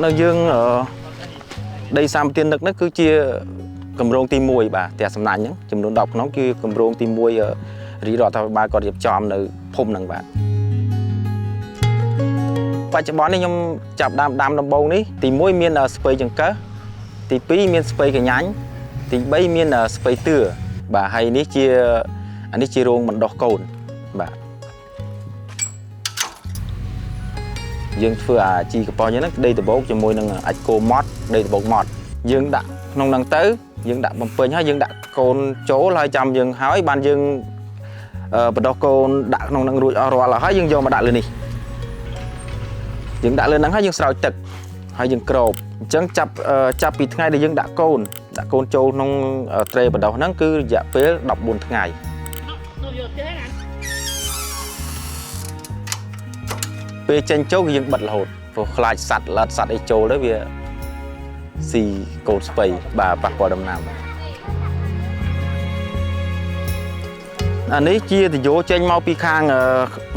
នៅយើងដីសម្បទាននឹកនេះគឺជាគម្រោងទី1បាទផ្ទះសំណាញ់ហ្នឹងចំនួន10ខ្នងគឺគម្រោងទី1រាជរដ្ឋាភិបាលគាត់រៀបចំនៅភូមិហ្នឹងបាទបច្ចុប្បន្ននេះខ្ញុំចាប់ដើមដាំដំបូងនេះទី1មានស្ពៃចង្កឹះទី2មានស្ពៃកញ្ញាញ់ទី3មានស្ពៃទឿបាទហើយនេះជាអានេះជារោងបណ្ដុះកូនបាទយើងធ្វើអាជីកប៉ុសយើងហ្នឹងដីដបោកជាមួយនឹងអាចគោម៉ត់ដីដបោកម៉ត់យើងដាក់ក្នុងហ្នឹងទៅយើងដាក់បំពេញហើយយើងដាក់កូនចូលហើយចាំយើងហើយបានយើងបណ្ដុះកូនដាក់ក្នុងហ្នឹងរួចអស់រាល់ហើយយើងយកមកដាក់លើនេះយើងដាក់លើហ្នឹងហើយយើងស្រោចទឹកហើយយើងគ្របអញ្ចឹងចាប់ពីថ្ងៃដែលយើងដាក់កូនចូលក្នុងត្រេបណ្ដុះហ្នឹងគឺរយៈពេល14ថ្ងៃពេលចេញចូលគឺយើងបិទរហូតព្រោះខ្លាចសត្វល្អិតសត្វអីចូលទៅវាស៊ីកូនស្ពៃបាទប៉ះពាល់ដំណាំអានេះជាតយោចេញមកពីខាង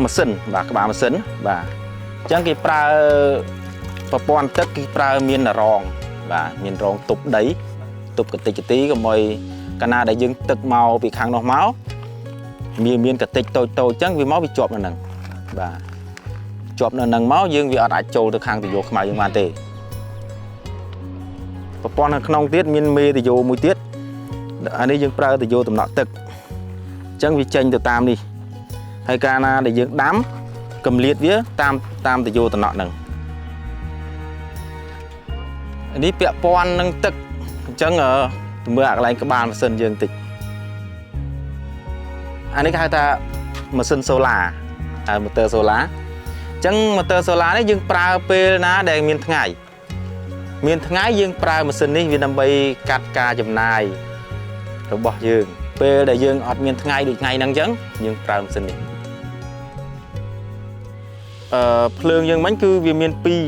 ម៉ាស៊ីនបាទក្បាលម៉ាស៊ីនបាទអញ្ចឹងគេប្រើប្រព័ន្ធទឹកគេប្រើមានរងបាទមានរងទប់ដីទប់កតិចកទីកុំឲ្យកាលណាដែលយើងទឹកមកពីខាងនោះមកមានកតិចតូចតូចអញ្ចឹងវាមកវាជាប់នៅហ្នឹងបាទជាប់នៅហ្នឹងមកយើងវាអត់អាចចូលទៅខាងតយោខ្មៅយើងបានទេប្រព័ន្ធនៅក្នុងទៀតមានមេតយោមួយទៀតអានេះយើងប្រើតយោតំណក់ទឹកអញ្ចឹងវាចេញទៅតាមនេះហើយកាលណាដែលយើងដាំកម្លៀតវាតាមតយោតំណក់ហ្នឹងនេះពាក់ព័ន្ធនឹងទឹកអញ្ចឹងមើលអាកន្លែងក្បាលម៉ាស៊ីនយើងតិចអានេះគេហៅថាម៉ាស៊ីនសូឡាហើយម៉ូទ័រសូឡាអញ្ចឹងម៉ូទ័រសូឡានេះយើងប្រើពេលណាដែលមានថ្ងៃយើងប្រើម៉ាស៊ីននេះវាដើម្បីកាត់ការចំណាយរបស់យើងពេលដែលយើងអត់មានថ្ងៃដូចថ្ងៃហ្នឹងអញ្ចឹងយើងប្រើម៉ាស៊ីននេះភ្លើងយើងមិញគឺវាមានពីរ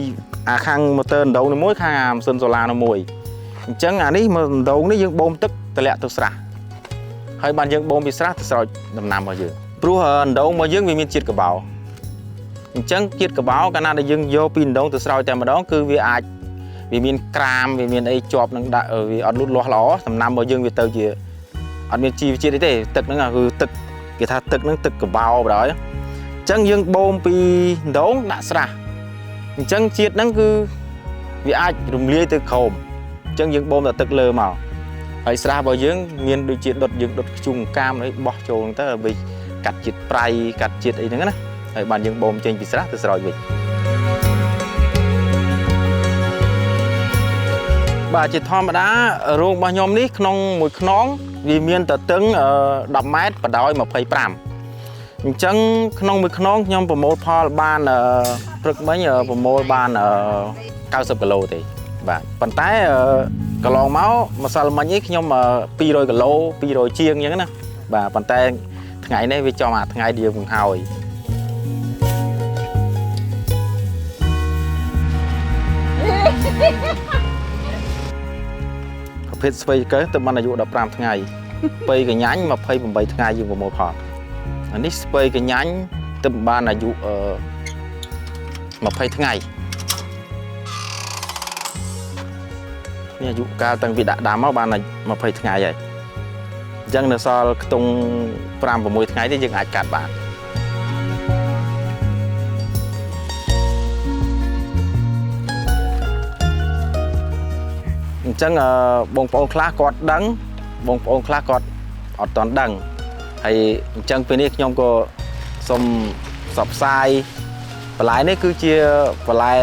អាខាងម៉ូទ័រដងនេះមួយខាងអាម៉ាស៊ីនសូឡានោះមួយអញ្ចឹងអានេះមកដងនេះយើងបូមទឹកតម្លាក់ទៅស្រះហើយបានយើងបូមពីស្រះទៅស្រោចដំណាំរបស់យើងព្រោះដងរបស់យើងវាមានជាតិកបោអញ្ចឹងជាតិកបោកាលណាដែលយើងយកពីដងទៅស្រោចតែម្ដងគឺវាអាចវាមានក្រាមវាមានអីជាប់នឹងដាក់វាអត់លូតលាស់ល្អដំណាំរបស់យើងវាទៅជាអត់មានជីវជាតិអីទេទឹកហ្នឹងគឺទឹកគេថាទឹកហ្នឹងទឹកកបោបណ្ដោយអញ្ចឹងយើងបូមពីដងដាក់ស្រះអញ្ចឹងជាតិហ្នឹងគឺវាអាចរំលាយទៅក្រោមអញ្ចឹងយើងបូមតែទឹកលើមកហើយស្រះរបស់យើងមានដូចជាដុតយើងដុតខ្ជុងកាមអីបោះចូលទៅដើម្បីកាត់ជាតិប្រៃកាត់ជាតិអីហ្នឹងណាហើយបានយើងបូមចេញពីស្រះទៅស្រោចវិញបាទជាធម្មតារោងរបស់ខ្ញុំនេះក្នុងមួយខ្នងវាមានតទឹង10ម៉ែត្របដោយ25អញ្ចឹងក្នុងមួយខ្នងខ្ញុំប្រមូលផលបានព្រឹកមិញប្រមូលបាន90គីឡូទេបាទប៉ុន្តែកន្លងមកម្សិលមិញនេះខ្ញុំ200គីឡូ200ជាងអញ្ចឹងណាបាទប៉ុន្តែថ្ងៃនេះវាចំអាថ្ងៃយើងបង្ហើយប្រភេទស្វ័យកែទៅបានអាយុ15ថ្ងៃស្ពៃកញ្ញាញ់28ថ្ងៃយើងប្រមូលផលអានេះស្ពៃកញ្ញាញ់ទៅបានអាយុ20ថ្ងៃនេះអាយុកាលតាំងពីដាក់ដាំមកបាន20ថ្ងៃហើយអញ្ចឹងនៅសល់ខ្ទង់5 6ថ្ងៃទេយើងអាចកាត់បានអញ្ចឹងបងប្អូនខ្លះគាត់ដឹងបងប្អូនខ្លះគាត់អត់ទាន់ដឹងហើយអញ្ចឹងពេលនេះខ្ញុំក៏សូមផ្សព្វផ្សាយបន្លែនេះគឺជាបន្លែ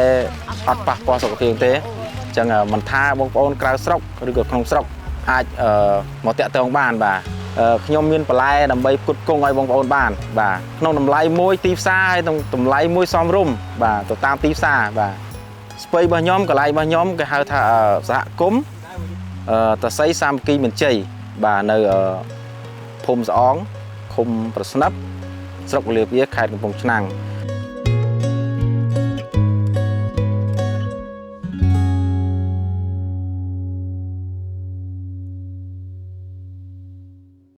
អត់ប៉ះពាល់សុខភាពទេអញ្ចឹងមិនថាបងប្អូនក្រៅស្រុកឬក៏ក្នុងស្រុកអាចមកតាក់ទងបានបាទខ្ញុំមានបន្លែដើម្បីផ្គត់ផ្គង់ឲ្យបងប្អូនបានបាទក្នុងតម្លៃមួយទីផ្សារហើយក្នុងតម្លៃមួយសមរម្យបាទទៅតាមទីផ្សារបាទស្ពៃរបស់ខ្ញុំកន្លែងរបស់ខ្ញុំគេហៅថាសហគមន៍តសីសាមគ្គីមានជ័យបាទនៅភូមិស្អងឃុំប្រស្និបស្រុកលាពាខេត្តកំពង់ឆ្នាំង